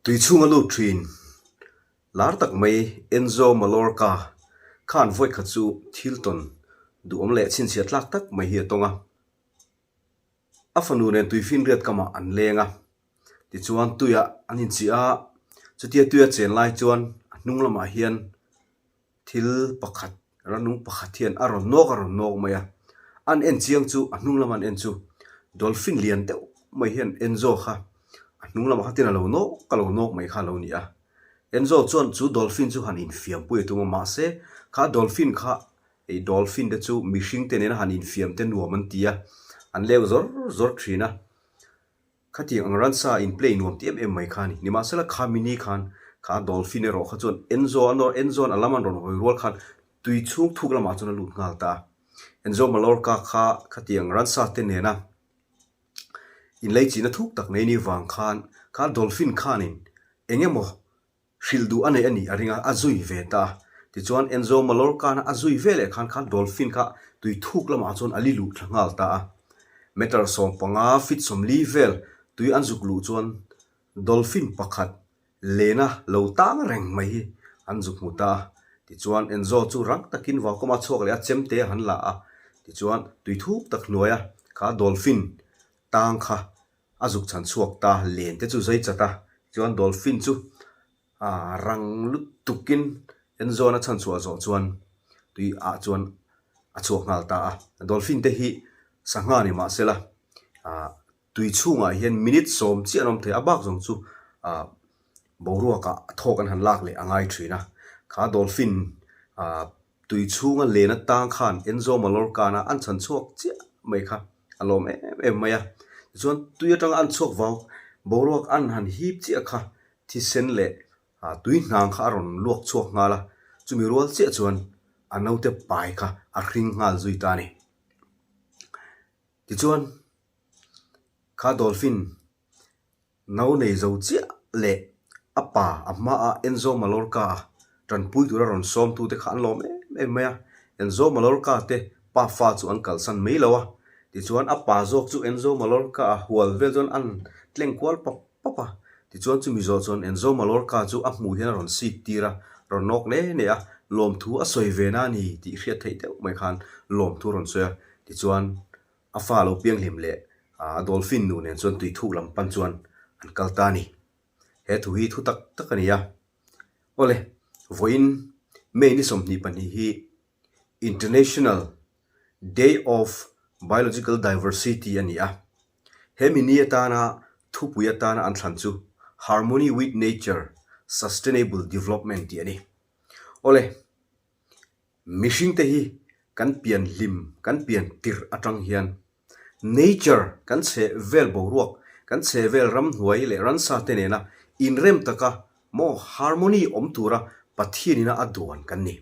Tui chhunga lut thin lar tak mai Enzo Mallorca khan vawikhat chu thil tawn duhawm leh chhinchhiah tlak tak mai hi a tawng a. A fanu nen tuifinriat kamah an leng a, tichuan tuiah an inchih a, chutia tuia chen lai chuan a hnung lamah hian Thil pakhat, ranung pakhat hian a rawn nawk a rawn nawk mai a, an en chiang chu a hnung lama an en chu dolphin lian deuh mai hian Enzo kha a hnung lamah khatin a lo nawk a lo nawk mai kha a lo ni a. Enzo chuan chu dolphin chu han infiampui a tum a, mahse kha dolphin kha hei dolphin te chu mihring te nena han infiam te nuam an ti a, an leu zawr zawr thin a. Khatiang ang ransa in play nuam ti em em mai kha a ni. Nimahsela kha mini khan kha dolphin erawh kha chuan Enzo an rawn Enzo an a lam an rawn hawi rual khan tui chhung thuk lamah chuan a lut nghal ta a. Enzo Mallorca kha khatiang ransa te nena inleichihna thuk tak nei ni vang khan kha dolphin khanin eng emaw Hrilh duh a nei a nih a ring a, a zui ve ta a. Tichuan, Enzo Mallorca-na a zui ve leh khan khan dolphin kha tui thuk lamah chuan a li luh thla nghal ta a. Meter 15 feet 40 vel tui an zuk luh chuan dolphin pakhat lena lo tang reng mai hi an zuk hmu ta a. Tichuan, Enzo chu rang takin vaukawma chhuak leh a chemte a han la a. Tichuan, tui thuk tak hnuaia kha dolphin tang kha A zuk chhan chhuak ta len te chu zai chat a, tichuan dolphin chu rang lutukin Enzo-na chhan chhuah zawh chuan tui ah chuan a chhuak nghal ta a. Dolphin te hi sangha ni mah sela tui chhungah hian minute sawm chiah an awm thei a, a bak zawng chu boruakah thawk an han lak leh a ngai thin a. Kha dolphin Tui chhunga len atang khan Enzo Mallorca-na an chhan chhuak chiah mai kha a lawm em em mai a. Tichuan tui atanga an chhuak vau boruak an han hip chiah kha thisen leh tui hnang kha a rawn luak chhuak nghal a, chumi rual chiah chuan a naute pai kha a hring nghal zui ta a ni. Tichuan kha dolphin No nei zo chiah leh a pa a hmaah Enzo Mallorca a tanpui tura rawn sawmtute kha an lawm em em mai a, Enzo Mallorca te pa fa chu an kalsan mai lo a, tichuan a pa zawk chu Enzo Mallorca a hual vel chuan an tleng kual pap pap a, tichuan chumi zawh chuan Enzo Mallorca chu a hmuh hian a rawn seat tir a, rawn nawk ne ne a, lawmthu a sawi ve na a ni tih hriat theih deuh mai khan lawmthu a rawn sawi a, tichuan A fa lo pianghlim leh a dolphin nu nen chuan tui thuk lam pan chuan an kal ta a ni. He thu hi thu tak tak a ni a. Awle, vawiin May ni 22 hi International Day of Biological Diversity a ni a. He mi ni atana thupui atana an thlan chu Harmony with Nature, Sustainable Development tih a ni. Awle. Mihringte hi kan pian hlim, kan pian tirh atang hian nature kan chhe vel boruak, kan chhe vel ramhnuai leh ransa te nena inrem taka maw harmony awm tura Pathianina a duan kan ni.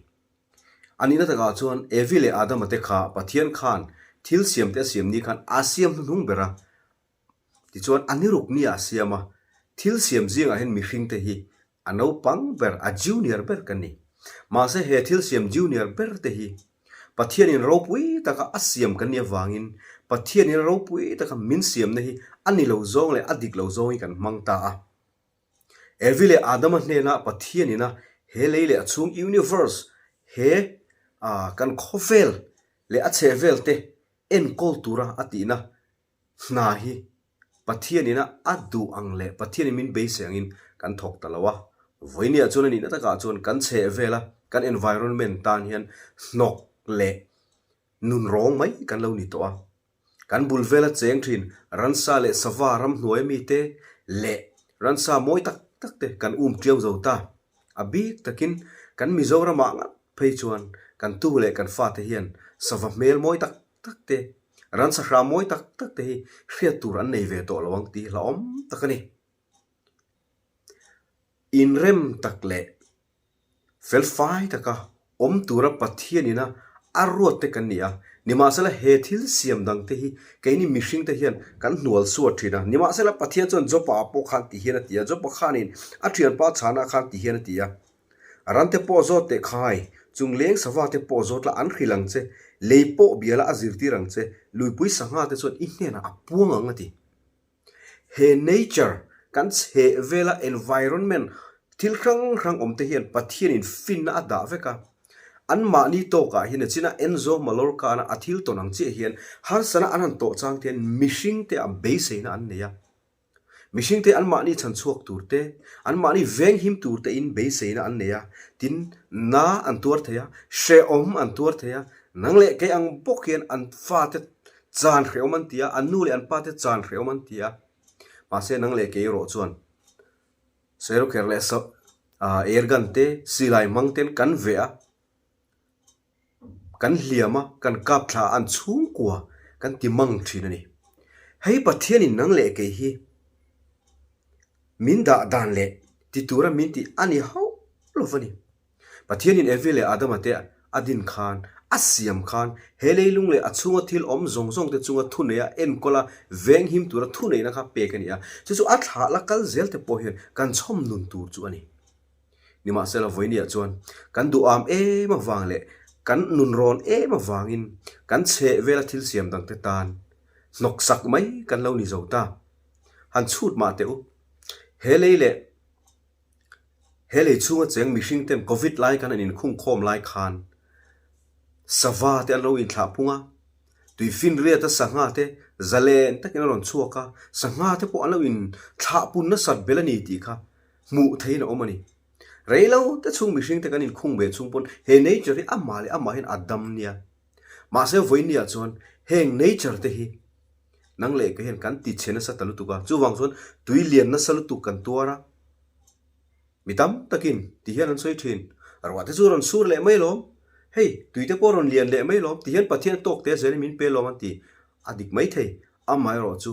A nihna takah chuan Evi leh Adama te kha Pathian khan thil siamte a siam ni khan a siam hnuhnung ber a, Tichuan, a niruk nia a siam a, thil siam zingah hian mihringte hi a naupang ber, a junior ber kan ni. Mahse, he thil siam junior ber te hi Pathianin ropui taka a siam kan nih avangin Pathianin ropui taka min siamna hi a ni lo zawng leh a dik lo zawng hi kan hmang ta a. Evi leh Adama hnena Pathianina he lei leh a chhung universe, he kan khawvel leh a chhehvel te enkawl tura a tihna Hna hi Pathianina a duh ang leh Pathianin min beisei angin kan thawk ta lo a. Vawinia chuan a nihna takah chuan kan chheh vela kan environment tan hian hnawk leh nun rawng mai kan lo ni tawh a. Kan bul vela cheng thin ransa leh sava ramhnuai mite leh ransa mawi tak tak te kan um tiau zo ta. A bik takin kan Mizoramah ngat phei chuan kan tu leh kan fate hian sava hmel mawi tak tak te, ransa hram mawi tak tak te hi hriat tur an nei ve tawh lo ang tih hi hlauhawm tak a ni. Inrem tak leh felfai taka awm tura Pathianina a ruat te kan ni a, nimahsela he thil siam dang te hi keini mihring te hian kan hnual suat thin a, nimahsela Pathian chuan Jopa ah pawh khan ti hian a ti a, Jopa khanin a thianpa chhana khan ti hian a ti a. A ran te pawh zawt teh khai, chung leng sava te pawh zawt la an hrilh ang che, lei pawh bia la a zirtir ang che, luipui sangha te chuan i hnenah a puang ang a ti. He nature. Kan chhehvela environment thil hrang hrang awm te hian Pathianin finna a dah vek a. Anmahni tawkah hian a china Enzo Mallorca-na a thil tawn ang chiah hian harsana an han tawh chang te hian mihringte ah beiseina an nei a. Mihringte anmahni chhan chhuak tur te, anmahni venghim tur te in beiseina an nei a, tin na an tuar thei a, hrehawm an tuar thei a, nang leh kei ang bawk hian an fate chan hrehawm an ti a, an nu leh an pate chan hrehawm an ti a. Mahse nang leh kei erawh chuan Sailokher leh airgun te, silai hmang ten kan veh a, kan hliam a, kan kap thla a, an chhungkua kan ti mang thin a ni. Hei Pathianin nang leh kei hi min dah dan leh ti tura min tih a ni hauh lo va ni. Pathianin Evi leh Adama te a din khan, a siam khan, he leilung leh a chhunga thil awm zawng zawng te chunga thuneia enkawla venghim tura thuneihna kha pek a ni a. Chu chu a thlah la kal zel te pawh hian kan chhawm nun tur chu a ni. Nimahsela vawinia chuan kan duham em avang leh kan nunrawn em avangin kan chheh vela thil siam dangte tan hnawksak mai kan lo ni zo ta. Han chhut mah teh u. He lei leh he lei chhunga cheng mihring ten Covid lai khan an inkhungkhawm lai khan sava te an lo inthlah phung a, tuifinriata sangha te zalen takin a rawn chhuak a, sangha te pawh an lo inthlah pun nasat bel a ni tih kha hmuh theihin a awm a ni. Rei lo te chhung mihring te kan inkhung ve chhung pawn he nature hi amah leh amah hian a dam nia. Mahse vawinia chuan heng nature te hi nang leh ka hian kan ti chhe nasa ta lutuk a, chuvang chuan tui lian nasa lutuk kan tuar a, mi tam takin ti hian an sawi thin, ruah te chu rawn sur leh mai lawm, hei tui te pawh rawn lian leh mai lawm ti hian Pathian tawk te zelin min pe lawm an ti a dik maithei, amaherawh chu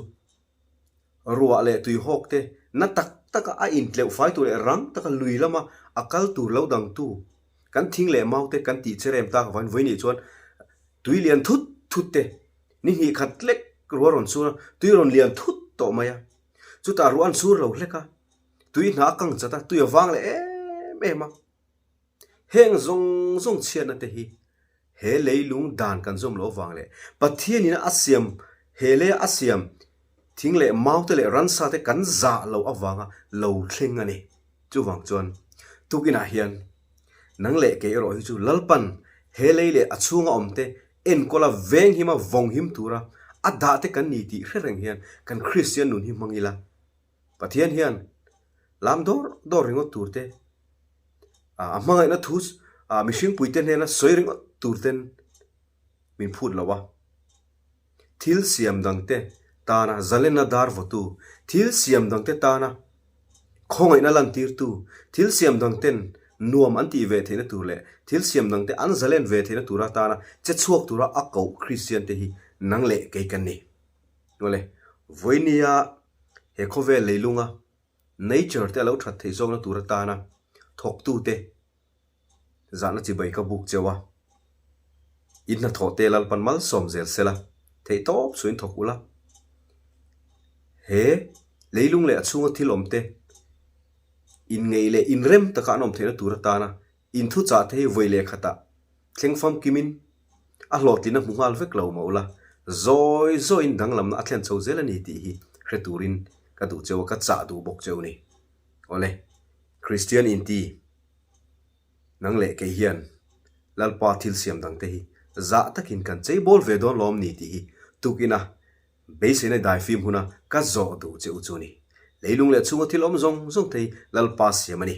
Ruah leh tuihawk te na tak taka a intleuh fai tur leh rang taka lui lama a kal tur lo dangtu kan thing leh mau te kan tih che rem tak avangin vawiin nih chuan tui lian thut thut te ni hnih khat hlek ruah rawn sur a, tui rawn lian thut tawh mai a, chutah ruah an sur lo hlek a, tui hna a kang chat a, tui a vang leh em em a. Heng zawng zawng chhiatna te hi he leilung dan kan zawm loh avang leh Pathianin a siam he leia a siam thing leh mau te leh ransa te kan zah loh avanga lo thleng a ni. Chuvang chuan tukinah hian nang leh kei erawh hi chu Lalpan he lei leh a chhunga awm te enkawla venghima vawnghim tura a dah te kan ni tih hre reng hian kan Kristian nun hi hmang ila. Pathian hian lam dawr dawr ringawt tur te, a hmangaihna thu mihring puite hnena sawi ringawt tur ten min phut lo a. Thil siam dangte tana zalenna dar vawtu, thil siam dangte tana khawngaihna lantirtu, thil siam dangten nuam an tih ve theihna tur leh thil siam dangte an zalen ve theihna tur atana che chhuak tura a koh Kristian te hi nang leh kei kan ni. Awle, vawinia he khawvel leilunga nature te a lo that theih zawkna tur atana thawktute zahna chibai ka buk cheu a, in hnathawh te Lalpan malsawm zel sela, theih tawp suin thawk ula. He leilung leh a chhunga thil awm te inngeih leh inrem taka an awm theihna tur atana inthuchah te hi vawi leh khatah Thleng famkimin a hlawhtlin a hmu nghal vek lo mah ula, zawi zawiin danglamna a thlen chho zel a ni tih hi hre turin ka duh cheu a, ka chah duh bawk cheu a ni. Awle, Kristian inti nang leh kei hian Lalpa thil siam dangte hi zah takin kan chei bawl ve dawn lawm ni tih hi tukina Beiseina daifim huna ka zawh duh che u chu ni. Leilung leh chhunga thil awm zawng zawng te hi Lalpa siam a ni.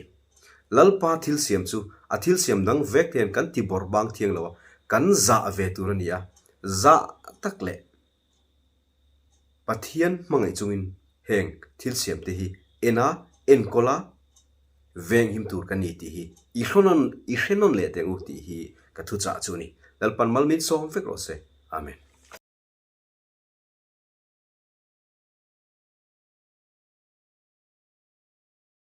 Lalpa thil siam chu a thil siam dang vek te hian kan ti bawrh bang thiang lo a, kan zah ve tur a ni a, zah tak leh Pathian hmangaih chungin heng thil siam te hi en a, enkawl a, venghim tur ka ni tih hi i hrenawn i hrenawn leh teh u tih hi ka thuchah chu a ni. Lalpan mal min sawm vek rawh se. Amen.